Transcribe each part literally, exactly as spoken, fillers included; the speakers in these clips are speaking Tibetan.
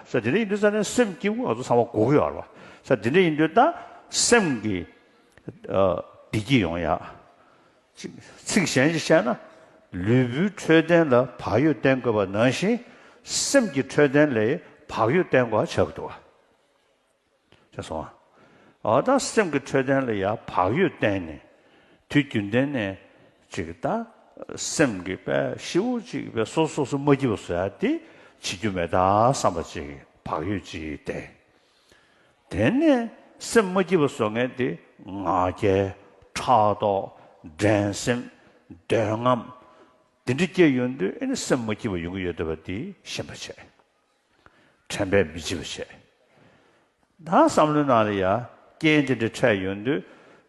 ས་དེ་འདྲ་ཡིན་དུས་ས་ནས་སེམས་སྐྱིད་པོ་ང་ཚོ་ཚང་མ་དགོས་ཀྱི་ཡོད་རེད་བ། ས་དེ་འདྲ་ཡིན་དུས་ད་སེམས་ཀྱི་ཨ་བདེ་སྐྱིད་ཡོང་ཡ། ཚིག་གཞན་ཞིག་བཤད་ན་ལུས་པོའི་འཕྲོད་བསྟེན་ལ་བག་ཡོད་བསྟེན་དགོས་པ་ནང་བཞིན་སེམས་ཀྱི་འཕྲོད་བསྟེན་ལ་བག་ཡོད་བསྟེན་དགོས་ཆགས་ཀྱི་འདུག་བ། ཅེས་སོང་ཨ། ད་སེམས་ཀྱི་འཕྲོད་བསྟེན་ལ་ཡང་བག་ཡོད་བསྟེན་ནས་དུས་རྒྱུན་ལྡན་ནས་ཅིག་ད་སེམས་ཀྱི་དཔེ་ཤི་བོ་ཅིག་དཔེ་སོ་སོ་སོ་མ་སྐྱིད་པ་བཟོ་ཡ་དེ་བྱེད་རྒྱུ་མེད་ད་བསམ་པ་ཅིག་བག་ཡོད་ཅིག་བསྟེན། དེ་ནས་སེམས་མ་སྐྱིད་པ་བཟོ་མཁན་དེ་ང་རྒྱལ། ཕྲག་དོག་འགྲན་སེམས། འདོད་རྔམ། དེ་འདྲ་སྐྱེ་ཡོང་དུས་ཨེ་ནི་སེམས་མ་སྐྱིད་པ་ཡོང་གི་ཡོད་བསྡད་པ་དེ་ཤེས་པ་བྱས། དྲན་པས་མི་འཇིགས་པ་བྱས། ད་བསམ་བློའི་ནང་ལ་ཡ་རྐྱེན་དེ་འདྲ་འཕྲད་ཡོང་དུས་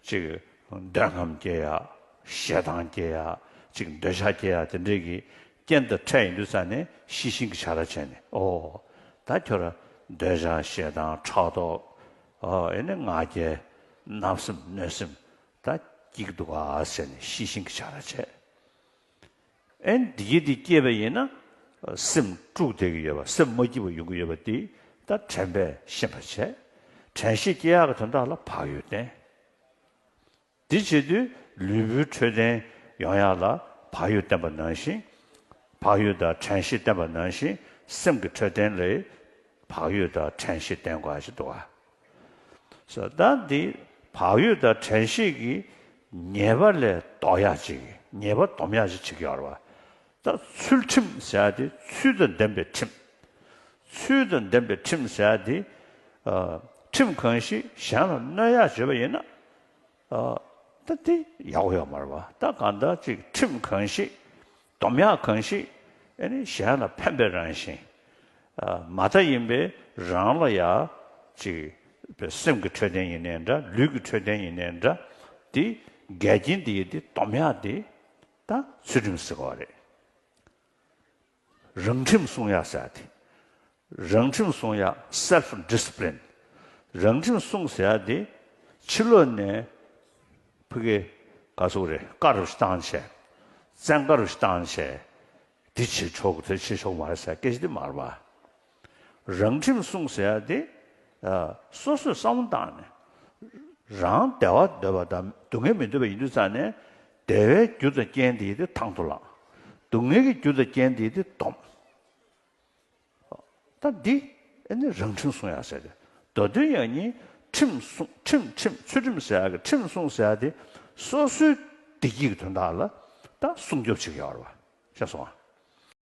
ཅིག་འདོད་རྔམ་སྐྱེ་ཡ། ཞེ་སྡང་སྐྱེ་ཡ། ཅིག་འདོད་ཆགས་སྐྱེ་ཡ་དེ་འདྲའི་གི་རྐྱེན་དེ་འཕྲད་ཡོང་དུས་ཙ་ནས་ཤེས་བཞིན་གྱི་བྱ་ར་བྱས་ནས་ཨོ་ད་ཁྱོད་ར་འདོད་ཆགས་ཞེ་སྡང་ཕྲག་དོག་ཨོ་ཨེ་ནི་ང་རྒྱལ་བརྣབ་སེམས་གནོད་སེམས་ད་སྐྱེ་གི་འདུག་ག་ཟེར་ནས་ཤེས་བཞིན་གྱི་བྱ་ར་བྱས། ཨེ་འདི་གི་འདི་སྐྱེས་པ་ཡིན་ན་སེམས་དཀྲུགས་བསྡད་ཀྱི་ཡོད་པ་སེམས་མ་སྐྱིད་པ་ཡོང་གི་ཡོད་པ་དེ་ད་དྲན་པས་ཤེས་པ་བྱས། དྲན་ཤེས་སྐྱེ་ཡག་གི་དོན་དག་ལ་བག་ཡོད་བསྟེན། འདི་བྱེད་དུས་ལུས་པོའི་འཕྲོད་བསྟེན་ཡོང་ཡག་ལ་བག་ཡོད་བསྟེན་པ་ནང་བཞིན། བག་ཡོད་དང་དྲན་ཤེས་བསྟེན་པ་ནང་བཞིན་སེམས་ཀྱི་འཕྲོད་བསྟེན་ལ་བག་ཡོད་དང་དྲན་ཤེས་བསྟེན་དགོས་ཞེས་འདུག་ག་ས་ད་འདི་བག་ཡོད་དང་དྲན་ཤེས་ཀྱི་ཉེས་པ་ལས་ལྡོག་ཡག་ཅིག་ཉེས་པ་སྡོམ་ཡག་ཅིག་བྱེད་ཀྱི་ཡོད་རེད་བ། ད་ཚུལ་ཁྲིམས་ཟེར་ཡག་དེ་ཚུལ་དང་ལྡན་པའི་ཁྲིམས། ཚུལ་དང་ལྡན་པའི་ཁྲིམས་ཟེར་ཡག་དེ་ཨ་ཁྲིམས་གང་ཞིག་གཞན་ལ་གནོད་ཡག་བྱེད་པ་ཡིན་ན་ཨ་ད་དེ་ཡག་པོ་ཡོད་མ་རེད་བ། ད་གང་ལྟར་ཅིག་ཁྲིམས་གང་ཞིག་སྡོམ་ཡག་གང་ཞིག་ཨ་ནི་གཞན་ལ་ཕན་པའི་རང་བཞིན། ཨ་མ་མཐའ་ཡིན་པའི་རང་ལ་ཡ་ཅིག་སེམས་ཀྱི་འཕྲོད་བསྟེན་ཡིན་ནའི་འདྲ་ལུས་ཀྱི་འཕྲོད་བསྟེན་ཡིན་ནའི་འདྲ་དེ་འགལ་རྐྱེན་དེ་ཡི་དེ་སྡོམ་ཡག་དེ་ད་ཚུལ་ཁྲིམས་ཟེར་བ་རེད། རང་ཁྲིམས་སྲུང་ཡག་ཟེར་ཡག་དེ། རང་ཁྲིམས་སྲུང་ཡག་self discipline། རང་ཁྲིམས་སྲུང་ཟེར་ཡག་དེ་ཕྱི་ལོགས་ནས་ཕ་གི་ག་ཟེར་རེད་དཀར་རུ་ཞིག་བཏང་བྱས། བཙན་དཀར་རུ་ཞིག་བཏང་བྱས། དེ་བྱེད་ཆོག་དེ་བྱེད་ཆོག་མ་རེད་ཟེར་སྐད་ཆ་དེ་མ་རེད་པ། རང་ཁྲིམས་སྲུང་ཟེར་ཡག་དེ་ཨ་སོ་སོས་བསམ་བློ་བཏང་ནས་རང་བདེ་བ་འདོད་པ་དང་སྡུག་བསྔལ་མི་འདོད་པ་ཡིན་དུས་ཙང་ནས་བདེ་བའི་རྒྱུ་དང་རྐྱེན་དེ་ཡི་དེ་དང་དུ་བླངས། སྡུག་བསྔལ་གྱི་རྒྱུ་དང་རྐྱེན་དེ་ཡི་དེ་སྡོམ། ད་འདི་ཨེ་ནི་རང་ཁྲིམས་སྲུང་ཡག་ཟེར་ཏེ། མདོ་དོན་ཡང་ནི་ཁྲིམས་སྲུང་ཁྲིམས་ཁྲིམས་ཚུལ་ཁྲིམས་ཟེར་ཡག་གི་ཁྲིམས་སྲུང་ཟེར་ཡག་དེ་སོ་སོའི་བདེ་སྐྱིད་ཀྱི་དོན་དག་ལ་ད་སྲུང་སྐྱོབ་བྱེད་ཀྱི་ཡོད་རེད་བ། ཤེས་སོང་ཨ།